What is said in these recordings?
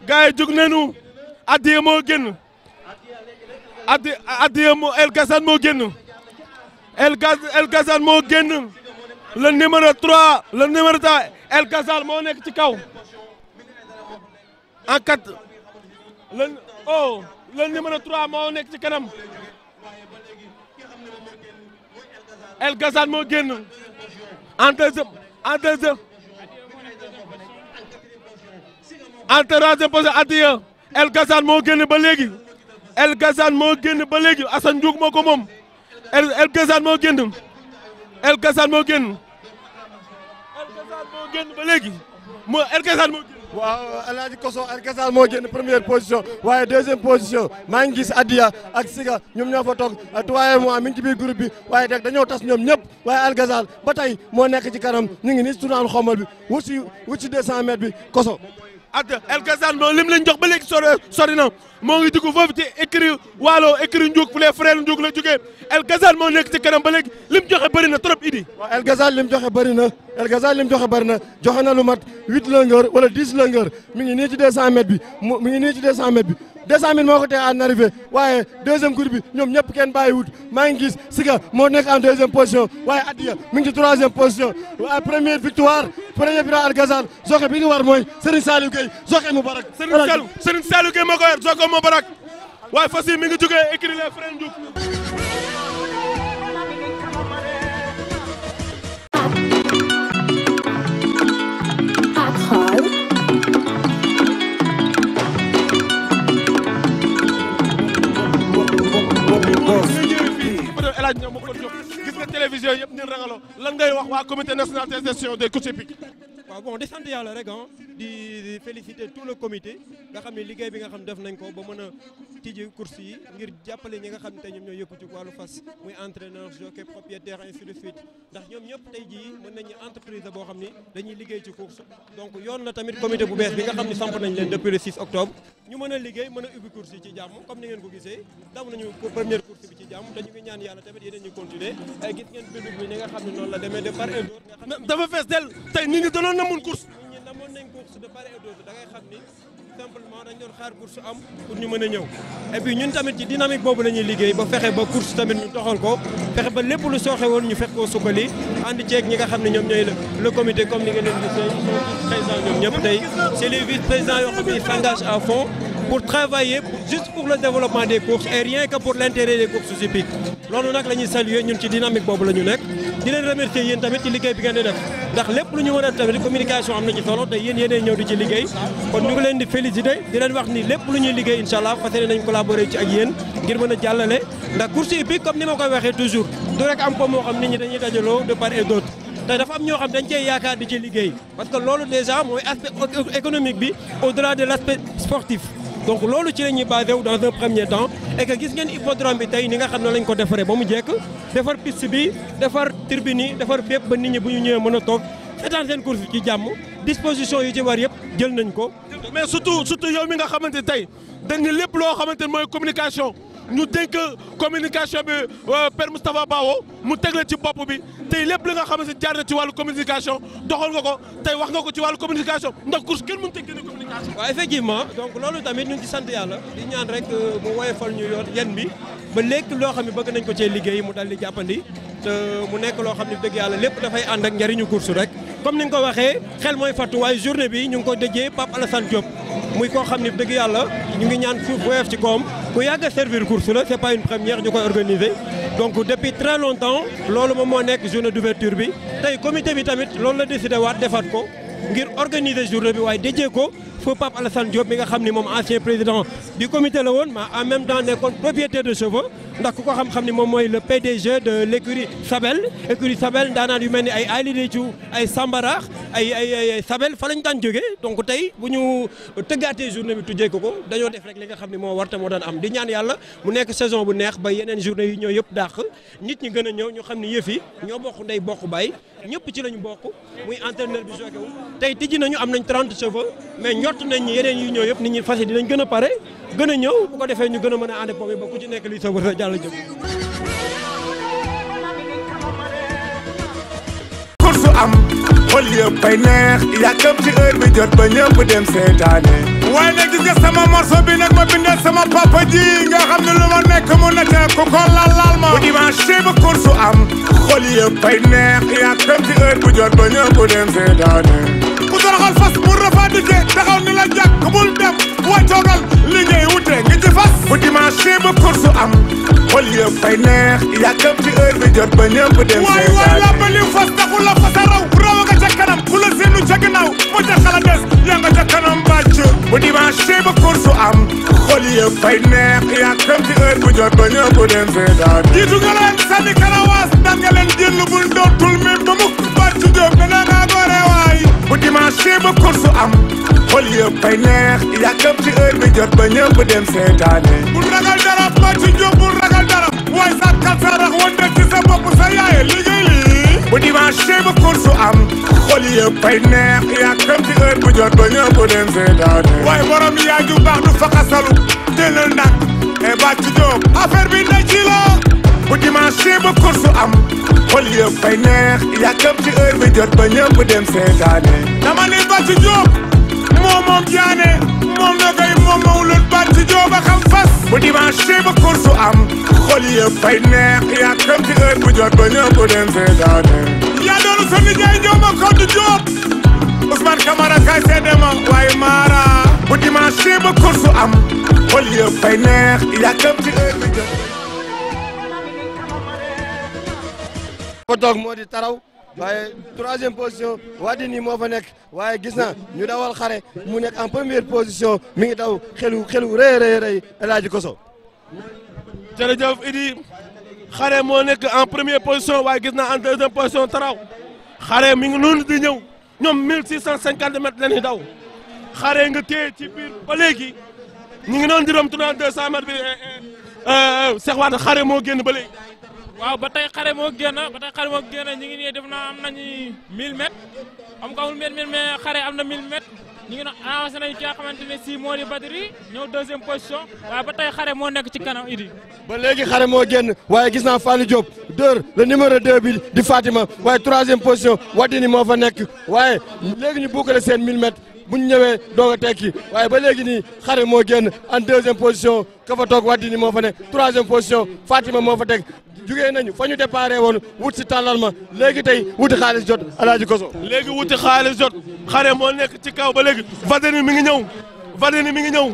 gars yi jug nañu addiya moo génn addiya moo El Gassane moo génn El Gassane moo génn le numéro 3 le numéro 3 El Gassane moo nekk ci kaw en 4 le numéro 3 moo nekk ci kanam El Gassane moo génn en troisième position addiya El Gassane moo génn ba léegi El Gassane moo génn ba léegi Assane Diouf moo ko moom El Gassane moo génn El Gassane moo génn ba léegi El Gassane moo génn. waaw El Hadj Koso El Gassane moo génn première position waaye deuxième position maa ngi gis Adiya ak Siga ñoom ñoo fa toog tuwaaye moi mi ngi ci biir groupe bi waaye rek dañoo tas ñoom ñëpp waaye El Gassane ba tey moo nekk ci kanam ñu ngi nii si tournant xombal bi wut si 200 mètres bi Koso. El Gassane moom lim lañ jox ba léegi sori na moo ngi dugg foofu ci écrit waalo écrit Ndiouk fu les frères Ndiouk la jógee El Gassane moo nekk ci kanam ba léegi lim joxe bëri na trop Idi. waaw El Gassane lim joxe bëri na El Gassane lim joxe bëri na joxe na lu mat 8 longueur wala 10 longueur mi ngi nii ci 200 mètres bi mi ngi nii ci 200 mètres bi 200 mètres moo ko tee en arrivé waaye deuxième groupe bi ñoom ñëpp kenn bàyyi wut maa ngi gis Siga moo nekk en deuxième position waaye Adiya mi ngi ci troisième position waaye première victoire premier victoire El Gassane joxe bi ñu war mooy Serigne Saliou Gueye joxe mu barak. Serigne Saliou Gueye moo ko yor joxe mu barak waaye fas yi mi ngi jógee écrit les frères Ndiouk. gis nga télévision yëpp ñu ragaloo lan ngay wax waa comité national de gestion des courses hippiques. waaw bon di sant yàlla rek di féliciter tout le comité nga xam ne liggéey bi nga xam def nañ ko ba mën a tijji course yi ngir jàppale ñi nga xam ne tey ñoom ñoo yëkku ci wàllu fas muy entraîneur jockey propriétaire ainsi de suite ndax ñoom ñëpp tey jii mën nañu entreprise boo xam ni dañuy liggéey ci course donc yoon na tamit comité bu bees bi nga xam ne samp nañ leen depuis le 6 octobre ñu mën a liggéey mën a ubbi course yi ci jàmm comme ni ngeen ko gisee daw nañu première course bi ci jàmm dañu ngi ñaan yàlla tamit yeneen ñu continuer ay gis ngeen public bi ñi nga xam ne noonu la demee de part et d'autre nga xam dafa fees del tey nit ñi danoon namoon course nit ñi namoon nañ course de part et d'autre da ngay xam ni simplement dañ doon xaar course am pour ñu mën a ñëw et puis ñun tamit ci dynamique boobu la ñuy liggéey ba fexe ba course tamit ñu doxal ko fexe ba lépp lu sooxe woon ñu fekk koo sukkali ànd ceeg ñi nga xam ne ñoom ñooy le comité comme ni nga leen gisee ils sont tous présents ñoom ñëpp tey c'est les vice-présidents yoo xam ne ils s'engagent à fond pour travailler juste pour le développement des courses et rien que pour l'intérêt des courses hippiques loolu nag la ñuy saluer ñun ci dynamique boobu la ñu nekk di leen remercier yéen tamit ci liggéey bi ngeen di def ndax lépp lu ñu mën a tamit communication am na ci solo te yéen yéenay ñëw di ci liggéey kon ñu ngi leen di féliciter di leen wax ni lépp lu ñuy liggéey incha allah fas yéene nañ collaborer ci ak yéen ngir mën a jàllale ndax course hippique comme ni ma koy waxee toujours du rek am ko moo xam nit ñi dañuy dajaloo de part et d'autre te dafa am ñoo xam dañ cey yaakaar di ci liggéey parce que loolu déjà mooy aspect économique bi au-delà de l'aspect sportif donc loolu ci la ñuy basé wu dans un premier temps et que gis ngeen hippodrome bi tey ni nga xam ne lañ ko defaree ba mu jekk defar piste bi defar tribune yi defar fépp ba nit ñi bu ñu ñëwee mën a toog seetaan seen course ci jàmm disposition yi ci war yëpp jël nañ ko. mais surtout yow mi nga xamante tey dañ ne lépp loo xamante ne mooy communication ñu dénk communication bi Père Moustapha Bawo mu teg la ci bopp bi tey lépp li nga xamante ne jaar na ci wàllu communication doxal nga ko tey wax nga ko ci wàllu communication ndax course kenn mënut a génne communication. waaw effectivement donc loolu tamit ñu ngi ci sant yàlla di ñaan rek mu woyofal ñu yoon yan bi ba léegi loo xam ne bëgg nañ ko cee liggéey mu dal di jàppandi te mu nekk loo xam ne dëgg yàlla lépp dafay ànd ak njariñu course rek comme ni nga ko waxee xel mooy fàttu waaye journée bi ñu ngi ko déjee Pape Alassane Diop muy koo xam ne dëgg yàlla ñu ngi ñaan suuf woyof ci koom ku yàgg a servir course la c'est pas une première ñu koy organiser donc depuis très longtemps loolu moom moo nekk journée d'ouverture bi tey comité bi tamit loolu la décidé waat defaat ko ngir organiser journée bi waaye déjee ko feu Pape Alassane Diop mi nga xam ni moom ancien président du comité la woon mais en même temps nekkoon propriétaire de chevaux ndax ku ko xam-xam ni moom mooy le PDG de l'écurie Sabel ndaanaan yu mel ni ay Ali Déthiou ay Sambarax ay Sabel fa lañ daan jógee donc tey bu ñu tëggaatee journée bi tujjee ko dañoo def rek li nga xam ne moo war te moo daan am di ñaan yàlla mu nekk saison bu neex ba yeneen journée yi ñoo yëpp dàq nit ñi gën a ñëw ñu xam ni yëf yi ñoo bokk ndey bokk baay ñëpp ci lañu bokk muy entraîneur bi jockey wu tey tijji nañu am nañ 30 chevaux mais njort nañ ñi yeneen yi ñëw yëpp nit ñi fas yi dinañ gën a pare gën a ñëw bu ko defee ñu gën a mën a ànd poomi ba ku ci nekk li sa wër jàll jëm course am xol yëpp ay neex yàkkam ci heure bi jot ba ñëpp dem seetaane waaye nag gis nga sama morceau bi nag ma bindal sama papa ji nga xam ne lu ma nekk mu nekk ku ko laal ma bu dimanche ba course am xol yëpp ay neex yaa kam ci heure bu jot ba ñëpp dem seetaane ku toroxal fas bu rafadike taxaw ni la jàkk bul dem wàccoogal li ngay wute ngi ci fas bu dimanche ba course am xol yëpp ay neex yaa kam ci heure bu jot ba ñëpp dem seetaane waay la ba li fas taxul la fas a raw nga ca kanam ku la seenu ca ginnaaw mu ca xala des yaa nga ca kanam bàcc bu dimanche ba course am xol yëpp ay neex yaa kam ci heure bu jot ba ñëpp dem seetaane jiitu nga leen sànni karawaas daan nga leen jël bul dootul mi ba mukk bàcc jóob dana nga gore waay bu dimanche ba course am xol yëpp ay neex yaa kam ci heure bi jot ba ñëpp dem seetaane bul ragal dara bàcc jóob bul ragal dara waaye sa kalsarax wante ci sa bopp sa yaaye liggéey lii bu dimanche ba course am xol yëpp ay neex yaa kam ci heure bu jot ba ñëpp dem seetaane waaye borom yaa ju baax du fakasalu jëlal nag e bàcc jóob affaire bi na ci la bu dimanche ba course am xol yëpp ay neex yaa kam ci heure bi jot ba ñëpp dem seetaane dama ni bàcc jóob moom jaane moom na koy moom mawlud bàcc jóob a xam fas bu dimanche ba course am xol yëpp ay neex yaa kam ci heure bu jot ba ñëpp dem seetaane yaa doonu sa nijaay jóob a koddu jóob Ousmane Camara kay seede ma waaye Mara bu dimanche ba course am xol yëpp ay neex yaa kam ci heure bi jot fa toog moo di taraw waaye 3e position Wadini moo fa nekk waaye gis na ñu dawal xare mu nekk en première position mi ngi daw xelu rëy El Hadji Koso. jërëjëf Idi xare moo nekk en première position waaye gis na en 2e position taraw xare mi ngi noonu di ñëw ñoom 1650 mètres la ñuy daw xare nga téye ci biir ba léegi ñu ngi noonu di rom tournant 200 mètres bi Cheikh Wade xare moo génn ba léegi. waaw ba tey xare moo génn ñu ngi nii def na am nañu 1000 mètres am ko amul 1000 mètres mais xare am na 1000 mètres ñu ngi avancé nañu ki nga xamante ne si moo di Badri ñëw 2e position waaye ba tey xare moo nekk ci kanam Idi. ba léegi xare moo génn waaye gis naa Fallou Diop le numéro 2 bi di Fatima waaye 3e position Wadini moo fa nekk waaye léegi ñu boucler seen 1000 mètres bu ñu ñëwee doog a tekki waaye ba léegi nii xare moo génn en 2e position ka fa toog Wadini moo fa nekk 3e position Fatima moo fa teg. jugee nañu fa ñu déparé woon wut si tàllal ma léegi tey wuti xaalis jot El Hadji Koso. léegi wuti xaalis jot xare moo nekk ci kaw ba léegi Vadini mi ngi ñëw Vadini mi ngi ñëw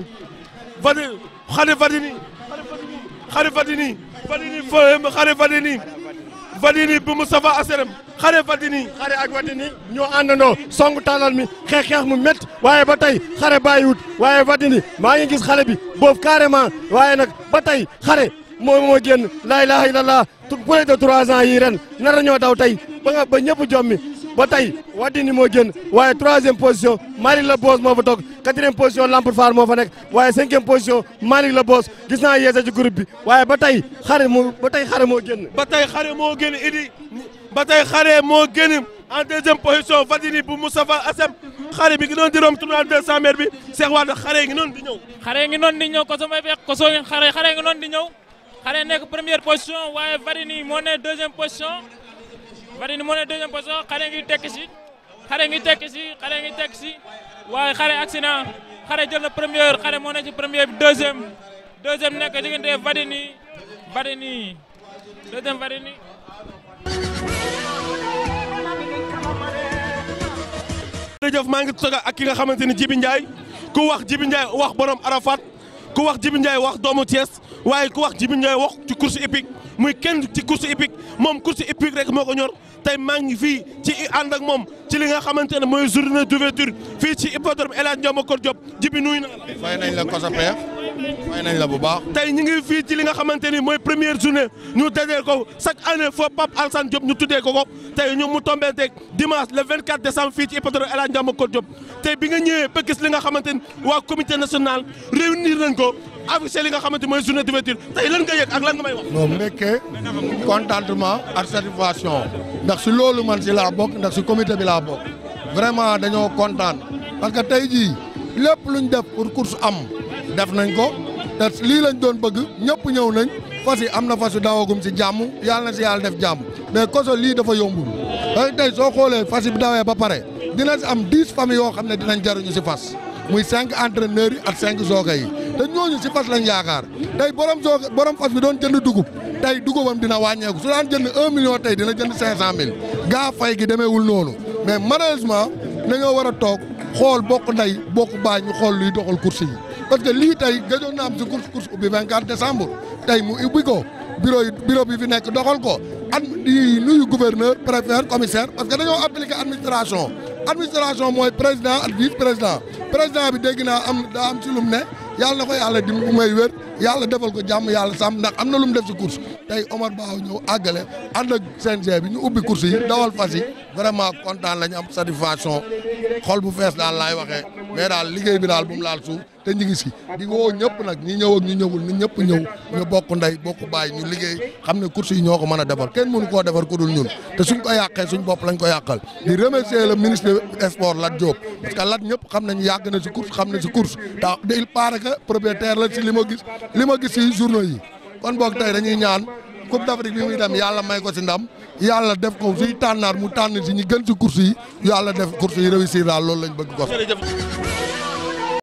Vadini bu Moustapha Aserem xare Vadini ak Vadini ñoo àndandoo songu tàllal mi xeex mu métti waaye ba tey xare bàyyiwut waaye Vadini maa ngi gis xale bi boobu carrément waaye nag ba tey xare moo génn laa ilaaha illallah plus de 3 ans yi ren nar ñoo daw tey ba ñëpp jommi ba tey Wadini moo génn waaye 3e position Malick la Boss moo fa toog 4e position Lampour Fall moo fa nekk waaye 5e position Malick la Boss gis naa yeesa ci groupe bi waaye ba tey xare moo génn. ba tey xare moo génn Idi ba tey xare moo génn en 2e position Vadini bu Moustapha Assem xare bi ngi doon di rom tournoi 200 mètres bi Cheikh Wade xare ngi noonu di ñëw. xare ngi noonu di ñëw Koso may fekk Koso xare ngi noonu di ñëw. xare nekk première position waaye Vadini moo ne 2e position xare ngi tekki si waaye xare agsi na xare jël na première xare moo ne ci première bi 2e nekk diggante Vadini 2e Vadini. jërëjëf maa ngi toog ak ki nga xamante ni Djibi Ndiaye ku wax Djibi Ndiaye wax borom Arafat ku wax Djibi Ndiaye wax doomu Thiès waaye ku wax Djibi Ndiaye wax ci course hippique muy kenn ci course hippique moom course hippique rek moo ko ñor tey maa ngi fii ci ànd ak moom ci li nga xamante ne mooy journée d'ouverture fii ci hippodrome El Hadji Ndiaw Kor Diop Djibi nuyu naa la. fay nañ la Koso Peex fay nañ la bu baax. tey ñu ngi fii ci li nga xamante ni mooy première journée ñu dajee ko chaque année foo Pape Alassane Diop ñu tuddee ko tey ñu mu tombé teg dimanche le 24 décembre fii ci hippodrome El Hadji Ndiaw Kor Diop tey bi nga ñëwee ba gis li nga xamante ni waa comité national réunir nañ ko affiché li nga xamante mooy journée d'ouverture tey lan nga yëg ak lan nga may wax. non mbégte contentement ak satisfaction ndax si loolu man si laa bokk ndax si comité bi laa bokk vraiment dañoo kontaan parce que tey jii lépp luñ def pour course am def nañ ko te lii lañ doon bëgg ñëpp ñëw nañ fas yi am na fas yu dawagum si jàmm yàlla na si yàlla def jàmm mais Koso lii dafa yombul tey soo xoolee fas yi bi dawee ba pare dina si am 10 familles yoo xam ne dinañ jaruñu si fas muy 5 entraîneurs yi ak 5 jockey yi te ñooñu si fas lañ yaakaar tey borom fas bi doon jënd dugub tey dugubam dina wàññeeku su daan jënd 1 million tey dina jënd 500000 gaa fay gi demeewul noonu mais malheureusement dañoo war a toog xool bokk ndey bokk baay ñu xool luy doxal course yi parce que lii tey gëjoon na am si course ubbi 24 décembre tey mu ubbi ko bureau bi fi nekk doxal ko di nuyu gouverneur préfet commissaire parce que dañoo appliqué administration mooy président ak vice président bi dégg naa daa am ci lum ne yàlla na ko yàlla di may wér yàlla defal ko jàmm yàlla sàmm ndax am na lu mu def si course tey Omar Ba ñëw àggale ànd ak CNG bi ñu ubbi course yi dawal fas yi vraiment kontaan la ñu am satisfaction xol bu fees daal laay waxee mais daal liggéey bi daal bu mu laal suuf te ñu ngi si di woo ñëpp nag ñi ñëw ak ñu ñëwul ni ñëpp ñëw ñu bokk ndey bokk bàyyi ñu liggéey xam ne course yi ñoo ko mën a defar kenn mënu koo defar ku dul ñun te suñ ko yàqee suñ bopp lañ ko yàqal di remercier le ministre des sports Lat Diop parce que Lat ñëpp xam nañ yàgg na si course xam na si course te il paraît que propriétaire la si li ma gis si journaux yi kon boog tey dañuy ñaan Coupe d'Afrique bi muy dem yàlla may ko si ndam yàlla def ko suy tànnaar mu tànn si ñi gën si course yi yàlla def course yi réussir daal loolu lañ bëgg ko